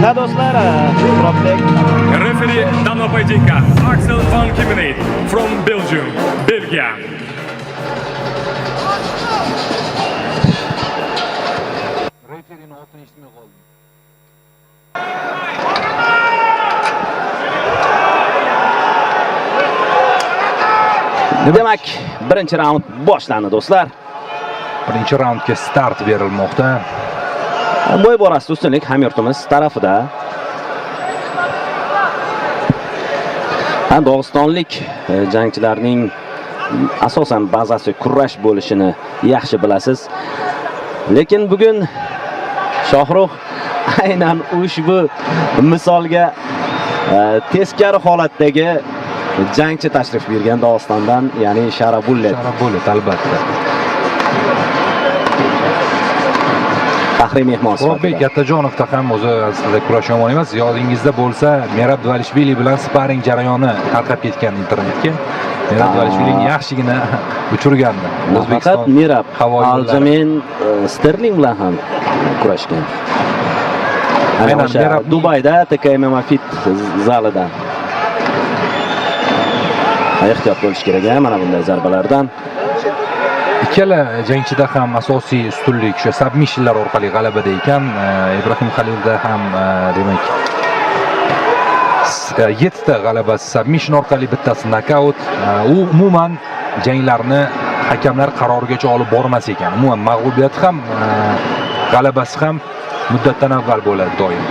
Ha do'stlar, Suxrobek Рефери данного поединка Axel van Kemenade from Belgium, Belgiya. Referini otini eshitmay qoldim. Demak, birinchi raund boshlandi do'stlar. Birinchi raundga start berilmoqda. Bo'y borasida ustunlik hamyurtimiz tarafida. Ha, Dog'istonlik jangchilarning asosan bazasi kurash bo'lishini yaxshi bilasiz. Lekin bugun Shohrux aynan ushbu misolga teskari holatdagi jangchi tashrif buyurgan Dog'istondan, ya'ni Sharabullet. Sharabullet albatta. Faxriy mehmon Suxrobbek sifatida. Kattajonovda ham o'zi aslida kurash yomon emas. Yodingizda bo'lsa, Merab Dvalishvili bilan sparring jarayoni tarqab ketgan internetga. Merab Dvalishvilini yaxshigina uchirgandi. Nafaqat Merab, havo yo'llari. Aljamen Sterling bilan ham kurashgan. Ana Aynan o'sha Dubayda TKMMA Fit zalida. Ehtiyot bo'lish kerak a mana bunday zarbalardan. Ikkala jangchida ham asosiy ustunlik o'sha submissionlar orqali g'alabada ekan. Ibrohim Halilda ham demak 7 ta g'alabasi submission orqali, bittasi nokaut. U umuman janglarni hakamlar qarorigacha olib bormas ekan. Umuman mag'lubiyati ham, g'alabasi ham muddatdan avval bo'ladi doim.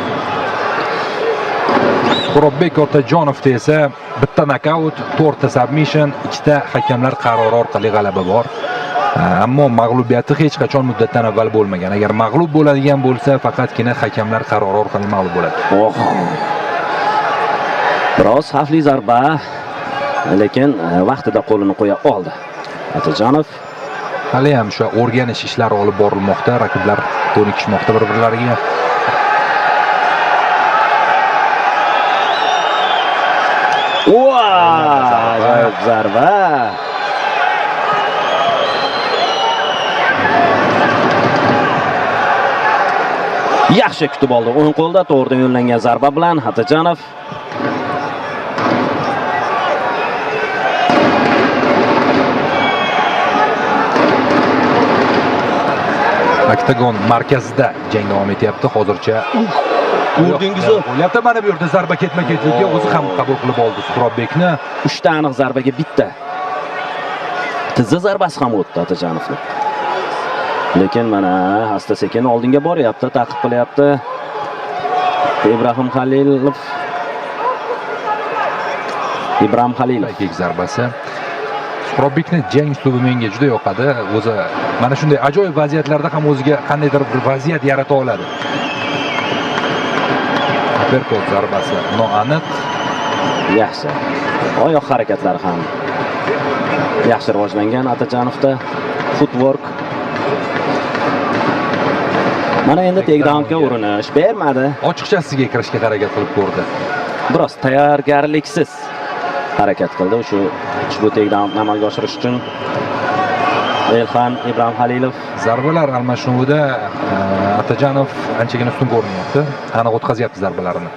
Suxrobbek Otajonovda esa bitta nokaut, 4 ta submission, ikkita hakamlar qarori orqali g'alaba bor. Ammo mag'lubiyati hech qachon muddatdan avval bo'lmagan. Agar mag'lub bo'ladigan bo'lsa, faqatgina hakamlar qarori orqali mag'lub bo'ladi. Oh. Biroz xavfli zarba, lekin vaqtida qo'lini qo'ya oldi Otajonov. Hali ham o'sha o'rganish ishlari olib borilmoqda, raqiblar ko'nikishmoqda bir-birlariga. Ajoyib zarba. Yaxshi kutib oldi. O'ng qo'lda to'g'ridan yo'llangan zarba bilan Otajonov. Oktagon markazida jang davom etyapti hozircha. Ko'rdingizmi? Bo'lyapti mana bu yerda zarba ketma-ketligi, o'zi ham qabul qilib oldi Suxrobbekni. 3 ta aniq zarbaga bitta. Tizza zarbasi ham o'tdi Otajonovni. Lekin mana asta-sekin oldinga boryapti, ta'qib qilyapti. Ibrohim Halilov. Ibrohim Halilov. Kick zarbasi. Suxrobbekni jang uslubi menga juda yoqadi. O'zi mana shunday ajoyib vaziyatlarda ham o'ziga qandaydir bir vaziyat yarata oladi. Uppercut zarbasi noaniq. Yaxshi. Oyoq harakatlari ham yaxshi rivojlangan Otajonovda. Footwork. Mana endi takedownga urinish bermadi. Ochiqchasiga kirishga harakat qilib ko'rdi. Biroz tayyorgarliksiz harakat qildi ushbu takedownni amalga oshirish uchun. Elxan Ibrohim Halilov. Zarbalar almashinuvida Otajonov anchagina ustun ko'rinyapti. Aniq o'tkazyapti zarbalarni.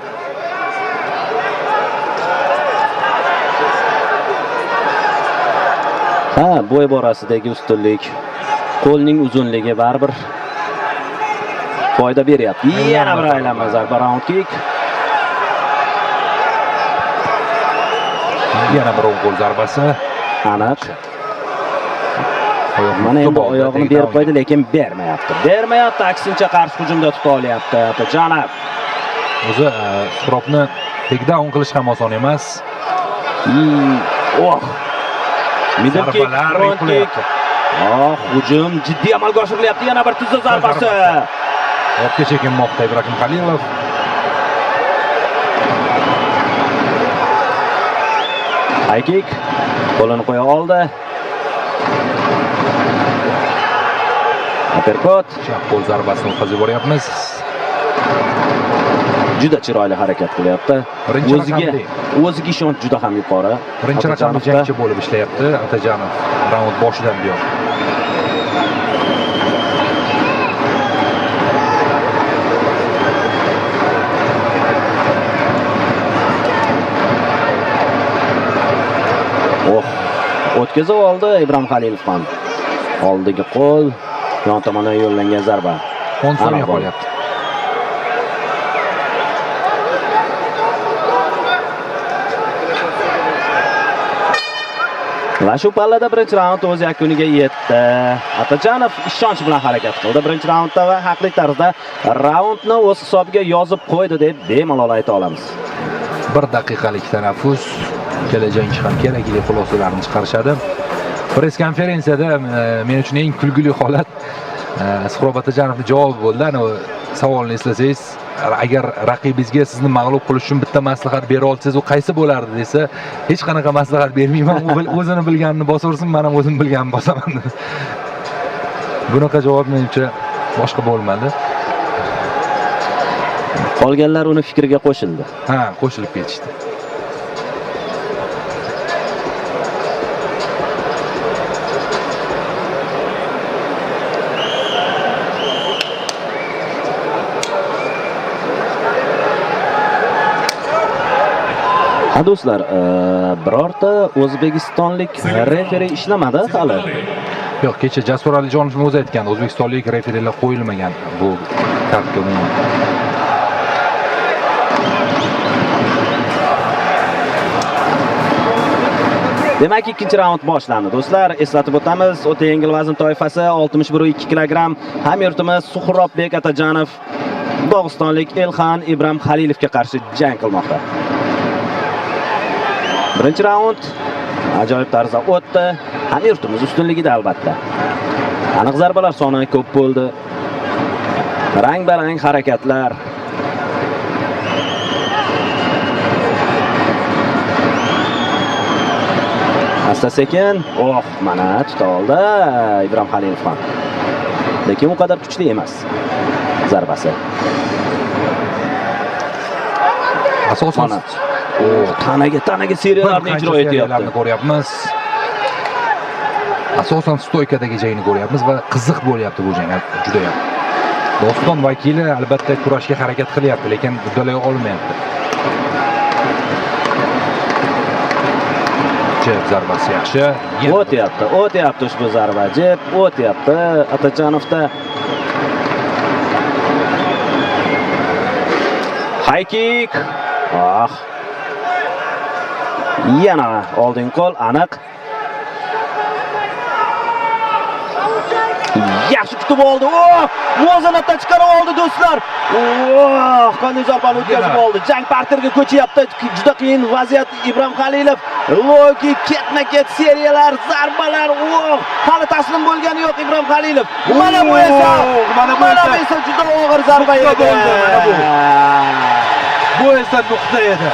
Ha, bo'y borasidagi ustunlik, qo'lning uzunligi baribir foyda beryapti. Yana bir aylanma zarba, round kick. Yana bir o'ng qo'l zarbasi. Aniq. Oyoqni Mana endi tutib oldi, oyog'ini berib qo'ydi, lekin bermayapti. Bermayapti, aksincha qarshi hujumda tuta olyapti Otajonov. O'zi Suxrobni takedown qilish ham oson emas. Oh. Middle kick, Zarbalar front kick. yiqilyapti. Oh, hujum jiddiy amalga oshirilyapti. Yana bir tizza zarbasi. Ortga chekinmoqda Ibrohim Halilov. High kick. Qo'lini qo'ya oldi. Uppercut. Chap qo'l zarbasini o'tkazib yuboryapmiz. Juda chiroyli harakat qilyapti. Birinchi O'ziga raqamli. o'ziga ishonch juda ham yuqori. Birinchi raqamli Otajonovda. jangchi bo'lib ishlayapti Otajonov raund boshidan buyon. O'tkazib oldi Ibrohim Halilov ham. Oldigi qo'l, yon tomondan yo'llangan zarba. 10 soniya Aniq bo'ldi. qolyapti. Va shu pallada birinchi raund o'z yakuniga yetdi. Atajanov ishonch bilan harakat qildi birinchi raundda va haqli tarzda raundni o'z hisobiga yozib qo'ydi deb bemalol ayta olamiz. Bir daqiqalik tanaffus. Ikkala jangchi ham kerakli xulosalarni chiqarishadi. Press konferensiyada men uchun eng kulgili holat Suhrob Atajanovning javobi bo'ldi. Ana savolni eslasangiz, agar raqibingizga sizni mag'lub qilish uchun bitta maslahat bera olsangiz, u qaysi bo'lardi desa, hech qanaqa maslahat bermayman, u o'zini bilganini bosaversin, men ham o'zim bilganimni bosaman dedi. Bunaqa javob menimcha boshqa bo'lmadi. Qolganlar uni fikriga qo'shildi. Ha, qo'shilib ketishdi. Ha do'stlar, birorta o'zbekistonlik referi ishlamadi hali. Yo'q, kecha Jasur Alijonovning o'zi aytgan, o'zbekistonlik referilar qo'yilmagan bu kartga umuman. Demak, ikkinchi raund boshlandi. Do'stlar, eslatib o'tamiz, o'ta yengil vazn toifasi 61,2 kilogramm hamyurtimiz Suhrobbek Atajanov dog'istonlik Elxan Ibrohim Xalilovga qarshi jang qilmoqda. Birinchi raund ajoyib tarzda o'tdi. Hamyurtimiz ustunligida albatta. Aniq zarbalar soni ko'p bo'ldi. Rang-barang harakatlar. Asta-sekin, oh, mana tuta oldi Ibrohim Xalilov ham. Lekin u qadar kuchli emas zarbasi. Asosan Mana. Oh, tanaga seriyalarni bir qancha ijro etyapti. seriyalarni ko'ryapmiz. Asosan stoykadagi jangni ko'ryapmiz va qiziq bo'lyapti bu jang juda ham. Doston vakili albatta kurashga harakat qilyapti, lekin uddalay olmayapti. Jeb zarbasi yaxshi. Yana O'tyapti, o'tyapti ushbu zarba. Jeb o'tyapti Atajanovda. High kick. Ah. Yana oldin qo'l aniq. Yaxshi kutib oldi. Oh, muvozanatdan chiqarib oldi do'stlar. Oh, qanday zarbani o'tkazib Yana. oldi. Jang parterga ko'chyapti. Juda qiyin vaziyat Ibrohim Xalilov. Loki ketma-ket seriyalar, zarbalar. Oh, hali taslim bo'lgani yo'q Ibrohim Xalilov. Mana bu esa, Oh, mana bu mana bu esa esa juda og'ir zarba nuqta edi. bo'ldi, mana bu. Bu esa nuqta edi.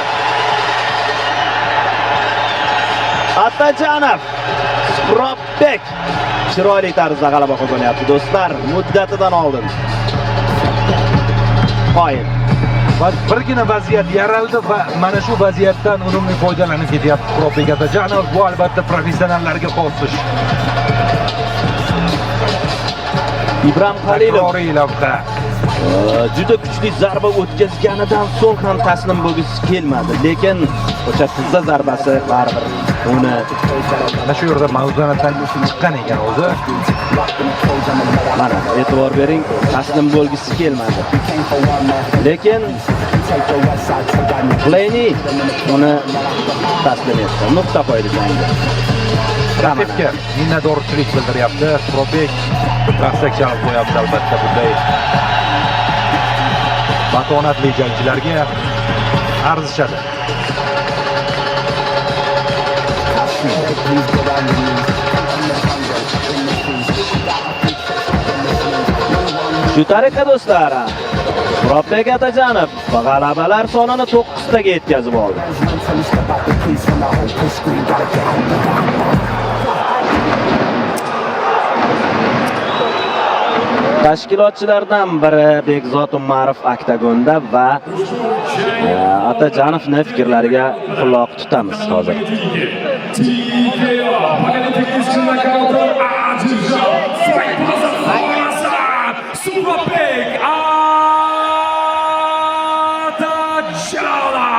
Atajanov Suhrobbek chiroyli tarzda g'alaba qozonyapti do'stlar, muddatidan oldin. Qoyil. Va birgina vaziyat yaraldi va mana shu vaziyatdan unumli foydalanib ketyapti Suhrobbek Atajanov. Bu albatta professionallarga xos ish. Ibrohim Xalilov Takroriy lavha. Juda kuchli zarba o'tkazganidan so'ng ham taslim bo'lgisi kelmadi, lekin o'sha tizza zarbasi baribir uni Mana shu yerda mavzunatdan chiqqan ekan o'zi. Mana e'tibor bering, taslim bo'lgisi kelmadi. Lekin Pleni uni taslim etdi. Nuqta qo'ydi jangga. Raqibga minnatdorchilik bildiryapti. Suhrobbek qarsak chalib qo'yapti albatta bunday matonatli jangchilarga arzishadi. Shu tariqa do'stlar, Suhrobbek Atajanov g'alabalar sonini 9 taga yetkazib oldi. Tashkilotchilardan biri Bekzod Umarov oktagonda va Atajanovning fikrlariga quloq tutamiz hozir. TKO по техническим нокаутом одержал Fight Suhrobbek Atajanov!